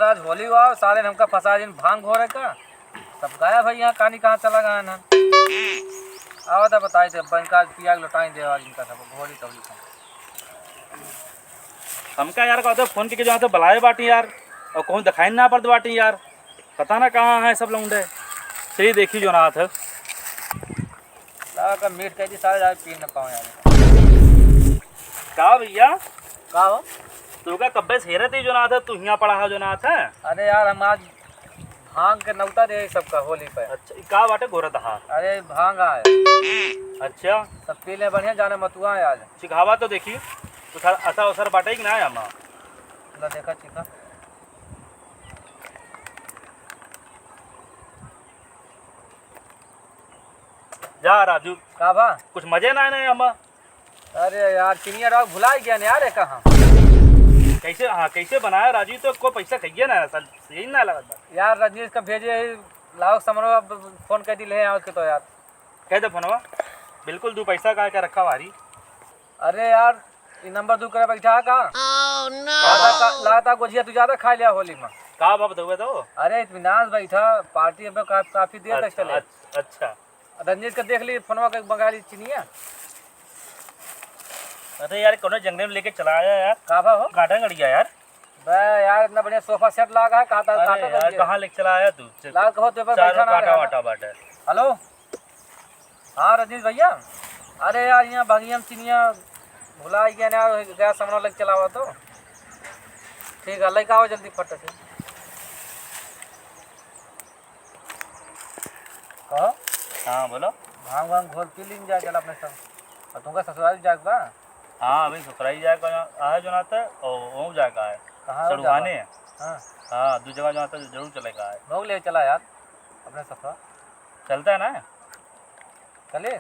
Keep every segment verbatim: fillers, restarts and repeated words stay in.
आज होली हुआ, सारे ने हमका फंसा दिन भांग घोरे का। सब गायब है, यहाँ कानी कहाँ चला गया ना। आवा तो बताई दे, अब्बा इनका आज पिया के लौटाई दे, आज इनका सब घोरी तौली का। हमका यार, कहते फोन के जो है तो बुलाए बाटी यार, और कौन दिखाई ना पड़त बाटी यार। पता ना कहाँ है सब लौंडे। चलिए देखी जो ना है। ला का मीठ कह दी, सारे जाके पी न पाओ यार। का भैया? का हो? तू का कब्बे से हेरत ही जो ना था, तू हियाँ पड़ा है जो ना था। अरे यार, हम आज भांग के नौता दे सबका होली पे। अच्छा, ई का बाटे घोरत हा? अरे भांग आए। अच्छा। सब पी ले बढ़िया, जाने मत हुआ है आज। चिखावा तो देखी, कुछ असा असर बाटे कि ना आमा? ला देखा चिखा। जा राजू। का बा? कुछ मजे ना आए ना आमा। अरे यार, चिनिया डाल भुला गया ना यार, ये कहाँ? कैसे, हाँ, कैसे बनाया राजू? तो को पैसा खाइए ना सर, यही ना लगत बा। यार, रजनीश का भेजे ही, लाओ समरो, अब फोन कर दिले हैं, आओ के तो यार। कह दे फोनवा, बिल्कुल दू पैसा का, का रखा भारी। अरे यार, ये नंबर दू करे बैठा है का? Oh, no! लागता का, लागता गोजिया तू ज्यादा खा लिया होली में। का बाप दउए तो? अरे इत्मीनान से बैठा, पार्टी अब का, काफी देर तक अच्छा, चले। अच्छा, अच्छा। रंजीत का देख ली, फोनवा के मंगा ली चिनिया। अरे यार, कोनो जंगले में लेके चला आया यार। का भा हो? काटा गड़िया यार। बे यार, इतना बढ़िया सोफा सेट लागा है, काटा, अरे काटा यार, गड़िया। कहाँ लेके चला आया तू? च-, लाग हो तो पे चारों बैठा ना काटा रहा। वाटा बाटे। हेलो, हाँ रजनीश भैया, अरे यार, यहाँ भंगिया में चिनिया भुला गया ना, गया सामने लेके चला हुआ तो। ठीक है, लेके आओ जल्दी फट से। कहो। हाँ, बोलो। भांग वांग घोल पी लीन जाए, चल अपने सब। और तुमका ससुराल जाए बा? हाँ, अभी ससुराल जाए का है जो ना, तो ओ, वो जाए का है। कहाँ हो सड़ुआने। जाबा? हाँ। हाँ, दू जगह जो ना, तो जरूर चले का है। लोग ले चला यार, अपने ससुराल। चलता है ना? चले,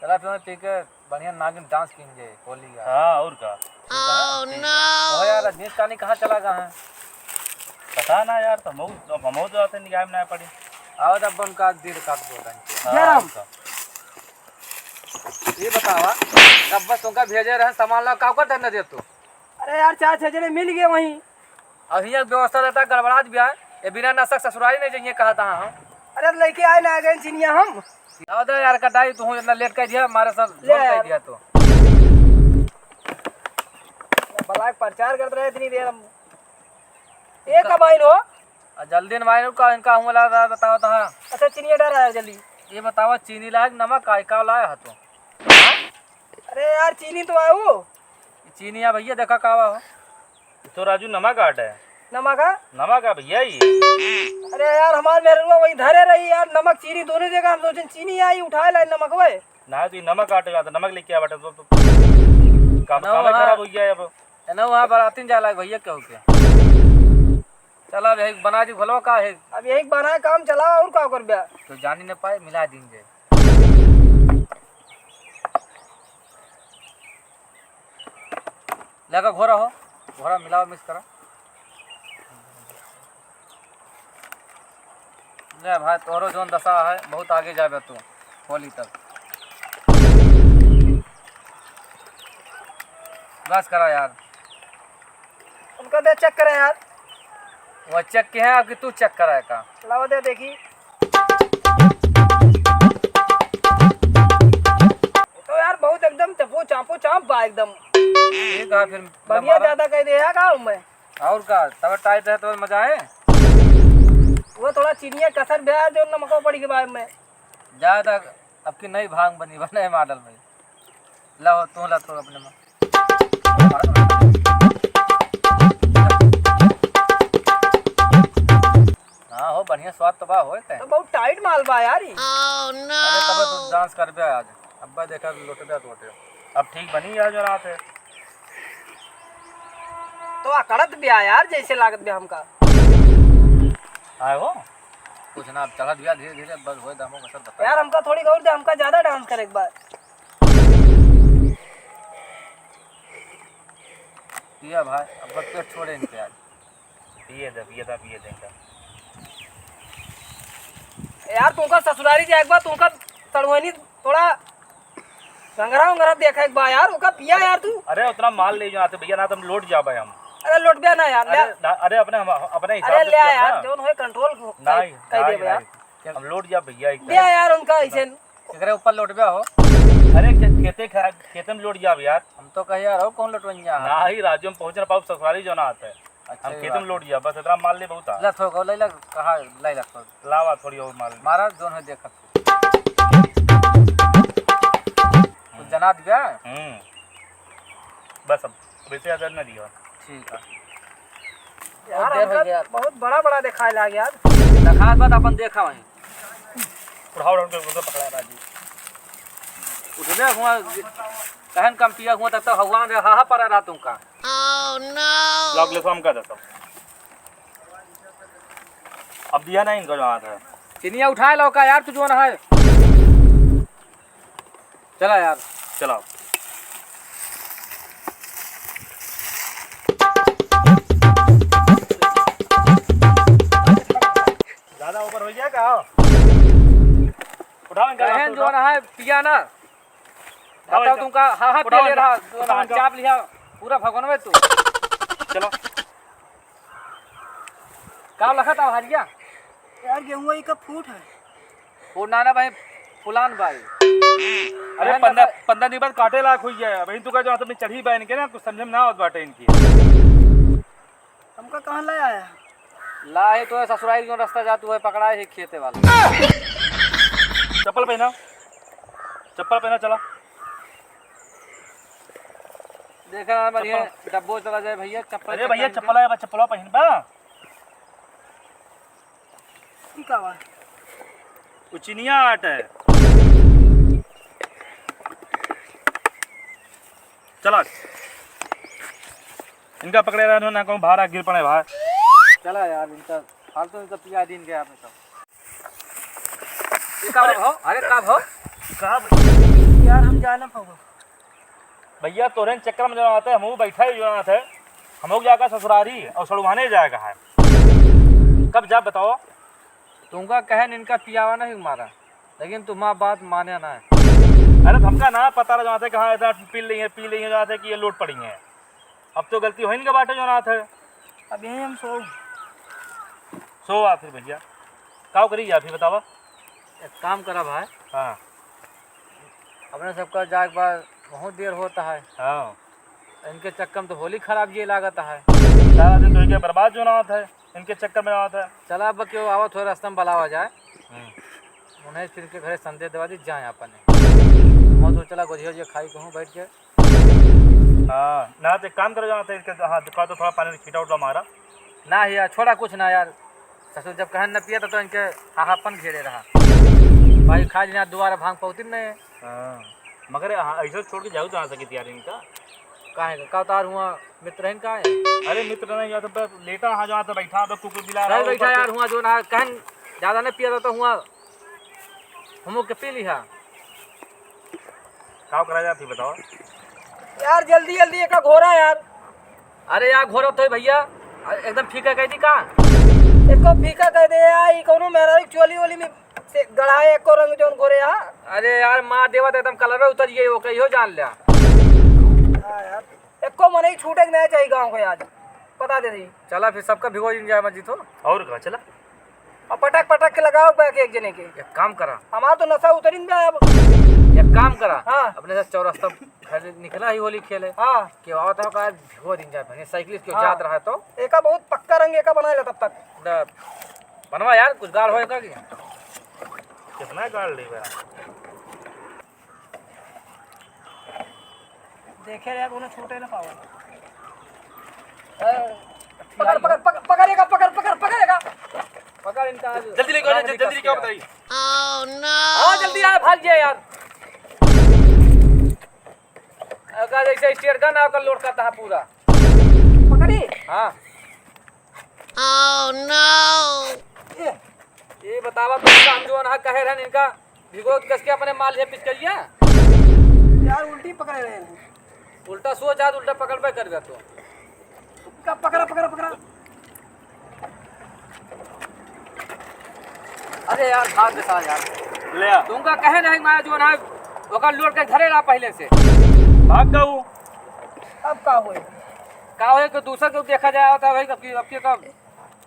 चला फिर वहीं पी के बढ़िया नागिन डांस कीन जाए, होली यार। हाँ, और का? ठीक है ना? Oh, no! ओ यार, रजनीश कानी कहाँ चला गया है? पता ना यार, तो हम, अब हम तो आते निगाह में ना पड़ी। आओ, तब उनका दिल काट दो, हाँ, जय राम। और का? ये बतावा, अब बस तुमका भेजे रहे सामान ला, का का धंधा दे तू? अरे यार, चार छह जने मिल गए वहीं। अब हियाँ व्यवस्था रहता गड़बड़ात भी आए, ये बिना नशा के ससुरारी नहीं जाइए कहा था हम। अरे लेके आए ना गए चिनिया हम। आओ दे यार कटाई, तू इतना लेट कर दिया, हमारे सब ले झोल कर यार। दिया तो। भला प्रचार करते रहे इतनी देर हम। ए कब आइन हो? आ जल्दी न आइन का, इनका हम ला बताओ तो हाँ। अच्छा चिनिया डाल रहा है जल्दी। ये बताओ चीनी लायक नमक का, का लाया है तू? अरे यार चीनी तो आऊ। चीनी है भैया, देखा का बा हो। तो राजू नमक आट है। नमक है? नमक है भैया ये। अरे यार हमार मेहरुआ वही धरे रही यार, नमक चीनी दोनों जगह, हम सोचेन चीनी आई उठाए लाई नमक वे। ना तो ये नमक आटे जाता, नमक लेके आ बेटा, तो, तो काम, ना काम वहाँ, खराब हो गया है अब। है ना वहाँ बरातिन जाला भैया क्या हो गया? चला अब यही बना दी भलो का है। अब यही बनाए काम चला और का करबे? तो जानी न पाए, मिला दीन जाए। लेकर घोरा हो, घोरा मिलाओ, मिक्स करो। ले भाई, तोहरो जोन दशा है, बहुत आगे जाबे तू होली तक। बस करा यार। उनका दे चेक करे यार। वो चेक के है, अब कि तू चेक कराए का? लावा दे देखी। तो यार बहुत एकदम चपू चापू चाप बा एकदम। ठीक है, फिर बढ़िया हमारा ज्यादा कह दे यार का हूँ मैं। और का, तब टाइट रहे तो मजा आए। वो थोड़ा चीनिया कसर बे जो नमको पड़ी के बाद में। ज्यादा अब की नई भांग बनी बा नए मॉडल में। ला हो, तू ला तो अपने में। हाँ हो, बढ़िया स्वाद तो बा होए ते। तो बहुत टाइट माल बा यार ई। अरे तबे तू डांस करबे आज। अब्बा देखा लोटबे लोटे। अब ठीक बनी है जो रात है। तो अकड़त भी आ यार, जैसे लागत भी हमका। आए हो? कुछ ना, अब चढ़त भी आ धीरे धीरे, बस होए दामो का सब बता। यार हमका थोड़ी गौर दे, हमका ज्यादा डांस करे एक बार। पिया भाई, अब बस पेट छोड़े इनके आज। पिए दे, पिए दे, पिए दे इनका। यार, तुमका ससुरारी जाए एक बार, तुमका सड़ुआनी थोड़ा घंघरा उंगरा देखे एक बार यार, ओका पिया यार तू। अरे, उतना माल ले जाते भैया, ना तो हम लौट जाबे हम। अरे लोटब्या ना यार, ले। अरे, ना, अरे अपने हम, अपने हिसाब अरे से ले पिया यार, ना। जौन होए control को-, नहीं, कर, कर नहीं, देबे यार। नहीं। हम लोट जा भैया, एक ले तरह। यार उनका ऐसे। केकरे ऊपर लोटब्या हो? अरे खे-, खेते खा-, खेते में लोट जाब यार। हम तो कहे यार, और कौन लोटवैया है? नहीं, राजू, हम पहुँच ना पाउब, ससुरारी जो ना आते। अच्छा, हम ये खेते में बात। लोट जाब, बस इतना माल ले बहुत है। ले थोक, ले ले, कहाँ ले ले थोक। लावा थोड़ी और माल। मारा, जौन है देखत। कुछ जना दिया? हम्म। बस अब, वैसे ज्यादा ना दिया। ठीक है। यार, बहुत देर हो हमका गया। बहुत बड़ा बड़ा दिखाए लाग यार। दिखात बात अपन देखा वहीं। उठाओ, उठाओ, उनको पकड़ा राजू। उठबे हुआ, कहन कम पिया हुआ तब तक हवा में हाहा पड़ा रहा तुमका। लाओ, ले तो हमका देता। अब दिया नहीं इनको जो हाथ है। चिनिया उठाए लो का यार, तू जो ना है। चला यार। चलाओ। ज्यादा ऊपर हो गया का? उठाओ इनका कहन लाश जो उठाओ। ना है, पिया ना। उठाओ बताओ इनका। तुमका, हाँ, हाँ, उठाओ पिया ले इनका। रहा, जो उठाओ ना, इनका। चाप लिया, पूरा भगवान में तू। चलो। का लखत आव हरिया? यार, गेहुआ ई का फूट है? फूट ना, ना भाई, फुलान भाई। अरे, अरे, पंद्रह, ना। पंद्रह दिन बाद काटे लायक हुई है। अबहीं तू का जो हाथ में चढ़ी बा इनके ना, कुछ समझ में ना आवत बाटे इनकी। हमका कहाँ ले आया? ला है तो ससुराल जो रास्ता जातू है, पकड़ा है खेते वाला। चप्पल पहना, चप्पल पहना, चला। देखा, बढ़िया चप्पल। डब्बो चला जाए भैया, चप्पल अरे भैया, चप्पल चप्पल आया बा, चप्पल पहन बा। ई का बा? वो चिनिया आट है। चला। इनका पकड़े रहने ना कहूँ भारा गिर पड़े भाई। चला यार, इनका फालतू इनका पिया दिन के आपने सब। ये का भाव? अरे का भाव? का भाव? यार हम जाना पाऊंगा। भैया, तोरे चक्कर में जो आते हैं, हम बैठा ही जो आते हैं, हम लोग जाकर ससुरारी और सड़ुआने जाएगा है। कब जा बताओ? तुमका कहन इनका पियावा नहीं मारा, लेकिन तुम्हारा बात माने ना है। अरे, हमका ना पता रहा जाते कहाँ इतना पी ली है, पी ली है जाते कि ये लोट पड़ी है। अब तो गलती होइन के बाटे जो ना थे। अब यहीं हम सो। सो आ फिर भैया, का करी जा फिर बतावा? एक काम करा भाई। हाँ। अपने सबका जाए के बाद बहुत देर होता है। हाँ। इनके चक्कर में तो होली खराब ये लागत है। सारा दिन तो इनके बर्बाद जो ना होता है, इनके चक्कर में आवत है। चला अब क्यों आवत हो रास्ता में बलावा जाए। हम्म। उन्हें फिर के घरे संदेश देवा दी जाए अपने। मौत हो चला गोझिया गोझिया खाई कहूँ बैठ के। हाँ, ना तो एक काम करो, जाना तो इनके, हाँ, दुकान तो थोड़ा पानी छीटा उटा मारा। ना यार, छोड़ा कुछ ना यार। ससुर जब कहन न पिया था तो इनके हाहापन घेरे रहा। भाई खा लिया दोबारा भांग पौती नहीं। हाँ, मगर हाँ, ऐसे छोड़ के जाऊ तो आ सके यार इनका। काहे का? का उतार हुआ मित्र हैं का है? अरे मित्र नहीं, या तो बस लेटा हाँ, जहाँ तो बैठा तो कुकुर बिला रहा चल है बैठा ऊपर से। यार, हुआ जो ना कहन ज्यादा नहीं पिया था तो हुआ हम लोग के पी लिहा। का करा जाती बताओ? यार जल्दी जल्दी एका घोरा यार। अरे यार घोरा तो है भैया, एकदम फीका कह दी का? एको फीका कह दे यार, ई कौनो मेहरारू के चोली वोली में से गढ़ाए एको रंग जौन घोरे यार। अरे यार मार देवा तो एकदम कलर उतर गई, वो कहियो जान लिया। हाँ यार, एको मनई छूटे के नहीं चाहिए गाँव के आज, बता दे रही। चला फिर सबका भिगो दिन जाए मस्जिद हो। और का, चला। और पटक पटक के लगाओ बैग एक जने के। एक काम करा। हमार तो नशा उतरिन बे अब। एक काम करा। हाँ। अपने से चौरास्ता घर निकला ही होली खेले। हाँ। के आवत हो का भिगो दिन जाए, भने साइकिल के हाँ। जात रहा तो। एका बहुत पक्का रंग एका बनाए ला तब तक। द-, बनवा यार, कुछ गाड़ होए का कि? कितना गाड़ लेबे? देखे रे, कोनो छूटे ना पावे। ए, पकड़, पकड़, पकड़, पकड़ेगा, पकड़, पकड़, पकड़ेगा। पकड़ इनका। जल्दी लेके आओ, जल्दी लेके आओ, बताइए। आओ, जल्दी आओ, भाग जाए यार। अगर जैसे स्टेयर गन आओ, कर लोड करता है पूरा। पकड़ी? हाँ। Oh no! ये बतावा तो हम जो अनहा कहे रहन इनका भिगो के कसके अपने माल है पिचकरिया। यार उल्टी पकड़े रहे हैं। उल्टा सोच आज उल्टा पकड़बे करबे तो। का पकड़ा, पकड़ा, पकड़ा। अरे यार भाग के साला यार। ले आ। तुमका कहे नहीं मारा जो ना ओकर लोड के धरे रहा पहले से। भाग गऊ। अब का होई? का होए कि दूसर के देखा जाए होता भाई, अब की, अब की का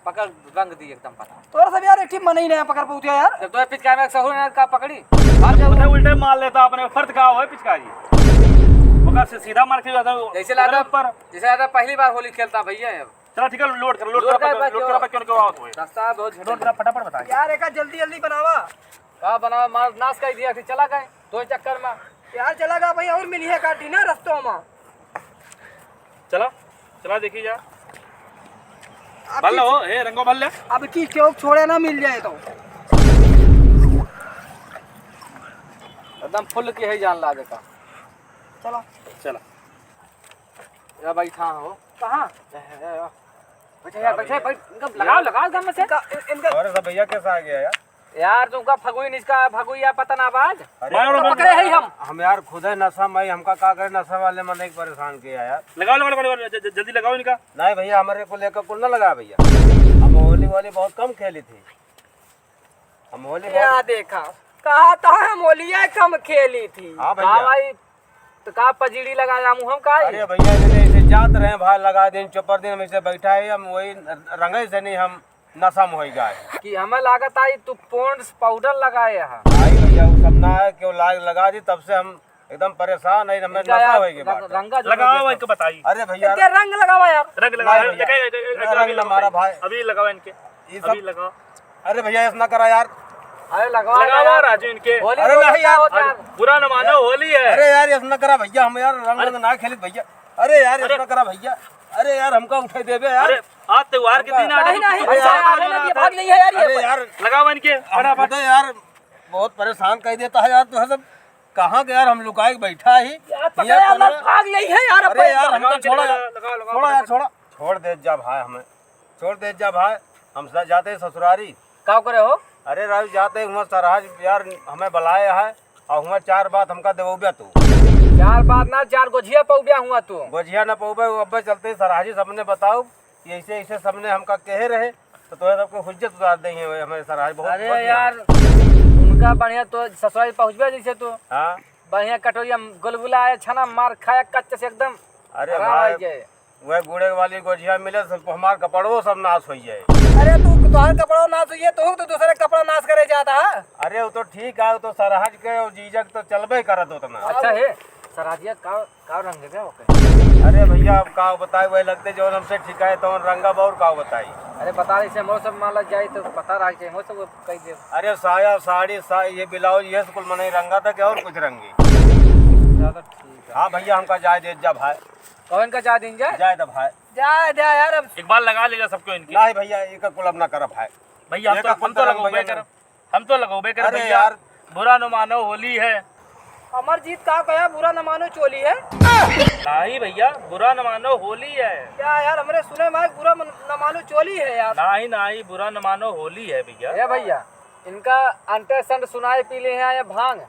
पकड़ रंग दी एकदम पता। तोरा सब यार एक ठे मनई नया पकड़ पउतिया यार। जब तो पिचकारी में सहूर ना का पकड़ी। बात उल्टे, उल्टे मार लेता अपने, फर्द का होए पिचकारी। ओकर से सीधा मार के जाता है जैसे लगता ऊपर। जैसे लगता पहली बार होली खेलता भैया है। चला ठीक है, लोड कर, लोड कर, कर, लोड कर, कर। क्यों, क्यों आवत होए? रास्ता बहुत झटक। लोड कर, फटाफट बता। यार, एका जल्दी, जल्दी बनावा। का बनावा? मार नाश कर दिया, फिर चला गए दो चक्कर में। यार, चला गया भाई, और मिली है काटी ना रस्तों में। चला, चला देखी जा। अब भर की लो, ए, रंगो भर ले। अब की चौक छोड़े ना मिल जाए तो। एकदम फुल की है जान लागे का। चला। चला। या बैठा हो। कहाँ? ए, ए, ए, बैठे यार, हाँ बैठे, भैया। बैठ, इनका लगाओ, लगाओ दम से। इनका, इन-, इनका अरे सब भैया कैसा आ गया यार? यार, तुमका फगुई निचका फगुई या पता ना बाज। अरे मारो, तो मारो, पकड़े मारो। ही हम। हम यार खुद है नशा में, हमका का करे, नशा वाले मन एक परेशान किया यार। लगाओ, लगाओ, लगाओ, ज-, ज-, जल्दी लगाओ इनका। नहीं भैया, हमारे को लेकर कुल ना लगा भैया, हम होली वोली बहुत कम खेली थी। हम होली या बहुत देखा, कहा था हम होलिया कम खेली थी। हाँ भैया। का भाई, तो का पजीड़ी लगा जामू हम का? अरे भैया, जैसे ऐसे जात रहे भाई, लगा दिन चुपर दिन हम ऐसे बैठा है, हम वही रंगे से नहीं, हम नशा में होई गए। कि हमें लागत आई तू पॉन्ड्स पाउडर लगाए है। भाई भैया, वो सब ना है, क्यों लाग लगा दी, तब से हम एकदम परेशान है, हमें इनका नशा यार होई गए रंग-, बाटे। रंगा जो लगाओ देखो। भाई को बताई। अरे भैया, इनके रंग लगावा यार। रंग लगाओ, नहीं भैया, लगा, लगा, लगा, रंग अभी ना लगाओ मारा भाई। भाई। अभी लगाओ इनके। ये सब अभी लगाओ। अरे भैया, ऐसा ना करा यार। अरे लगवा लगावा यार। राजू इनके। होली अरे बोलो नहीं यार। क्या होता है? बुरा न मानो, होली है। अरे यार, ऐसा ना करा भैया, हम यार रंग अरे। रंग ना खेलित भैया। अरे यार, अरे। ऐसा ना करा भैया। अरे यार, हमका उठे देबे यार। अरे, आज त्योहार के हमका दिन आ नहीं, रहे, नहीं, तू अरे यार, भाग नहीं है यार, ये अरे भाग। यार। लगावा इनके, हम फटाफट। खुद यार बहुत परेशान कर देता है यार, तू सब कहाँ के यार, हम लुकाए के बैठा ही। यार, पकड़ ये यार, कौन है? भाग नहीं है यार, अरे अपन। यार, हमका लगाओ इनके, छोड़ा यार। लगाओ, लगाओ, छोड़ा यार, फटाफट। छोड़ा। छोड़ दे जा भाई हमें। छोड़ दे जा भाई, हम स-, जाते हैं ससुरारी। का करे हो? अरे राजू, जाते हैं हुआँ सरहज यार, हमें बुलाए है और हुआँ चार बात हमका देवोबे तू। चार बात ना, चार गोझिया पउबे हुआँ तू। गोझिया ना पउबे, वो अब्बे चलते सरहजी सबने बताओ कि ऐसे ऐसे सबने हमका कहे रहे, तो तोहे सबके हुज्जत उतार देंगे हमें सरहज बहुत अरे बढ़िया। यार, उनका बढ़िया तो ससुरारी पहुँचबे जैसे तू। हाँ। बढ़िया कटोरिया गुलगुला है, छना मार खाया कच्चे से एकदम अरे आराम भाई, आ जाए। वह गुड़े वाली गोझिया मिले, सब हमार कपड़वो सब नाश होइ जाए। अरे तू तोहार कपड़ो नाश होइ जाए, तू तो दूसरे कपड़ा नाश करे जाता है। अरे वो तो ठीक है, वो तो सरहज के और जीजक तो चलबे करत उतना। अच्छा है, सरहजिया का, का रंग है ओके? अरे भैया, अब का बताए, वही लगते जौन हमसे ठिकाए तौन रंगा बा, और का बताई। अरे बता, इसे हमरो सब मान लग जाए तो पता रह जाए, हमरो सब कह दे। अरे साया, साड़ी, सा-, ये ब्लाउज, ये सब कुल मनई रंगा था क्या, और कुछ रंगी? चलो ठीक है। हाँ भैया, हमका जाए दे जा भाई। कौन का जाए दिन जाए? जाए दे भाई। जा, जा यार, अब एक बार लगा लेगा सबको इनके। नहीं भैया, एक कुल अब ना करब भाई। भैया, हम एक तो, कुल हम तो तो रंग लगौबे भैया करब। हम तो लगौबे करब अरे भैया। यार। बुरा न मानो, होली है। अमरजीत का कहा, बुरा न मानो, चोली है? नहीं भैया, बुरा न मानो, होली है। क्या यार, हमरे सुने में बुरा मन-, न मानो, चोली है यार। नहीं, नहीं, बुरा न मानो, होली है भैया। ए भैया, इनका अंटे संट सुनाई पी ले हैं या भांग?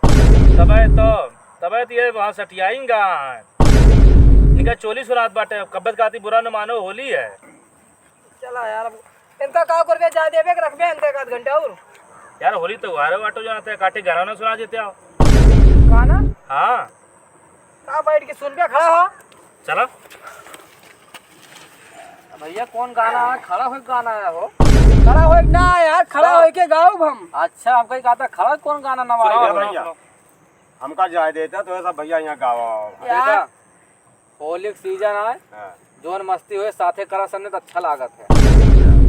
तबे तो, तबे तो ये वहाँ सटियाएंगा। इनका चोली सुनात बाटे, कब्बत गाती बुरा न मानो, होली है। चला यार, अब इनका का करबे, जा देबे कि रखबे इनका एक आध घंटा और? यार, होली त्योहार बाटो, जानते हैं, काटे गाना ना सुना देते हो। गाना? हाँ। का बैठ के सुनबे, खड़ा हो। चला। भैया, कौन गाना है? खड़ा होके गाना है हो। खड़ा होके ना यार, खड़ा हाँ। होके गाउब हम। अच्छा, हमका ही कहता, खड़ा कौन गाना नवा सुनाओ, आया? सुनाओ, भैया। सुनाओ। हमका जाए देता तो ये सब भैया यहाँ गावा। यार। देखा, होली के सीजन आए, हाँ। जौन मस्ती होए साथे करा सबने तो अच्छा लागत है।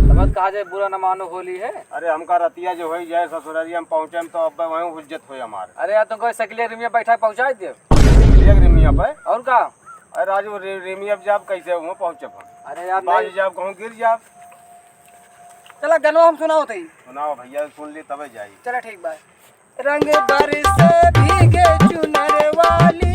समझ कहा जाए बुरा न मानो होली है। अरे हमका रतिया जो होई जाए ससुरारी हम पहुँचे हम तो अब वहीं हुज्जत होए हमारे। अरे यार तुमको साइकिल रिमिया बैठा पहुँचा दे। साइकिल रिमिया पे? और का? अरे राजू रि-, रिमिया पे जाब कैसे हुआ पहुँचे हम? अरे यार बाज नहीं। जाब कहूँ गिर जाब। चला गनो हम सुनाओ थे। सुनाओ भैया सुन ली तबे जाई। चला ठीक बात। रंग बरसे भीगे चुनर वाली,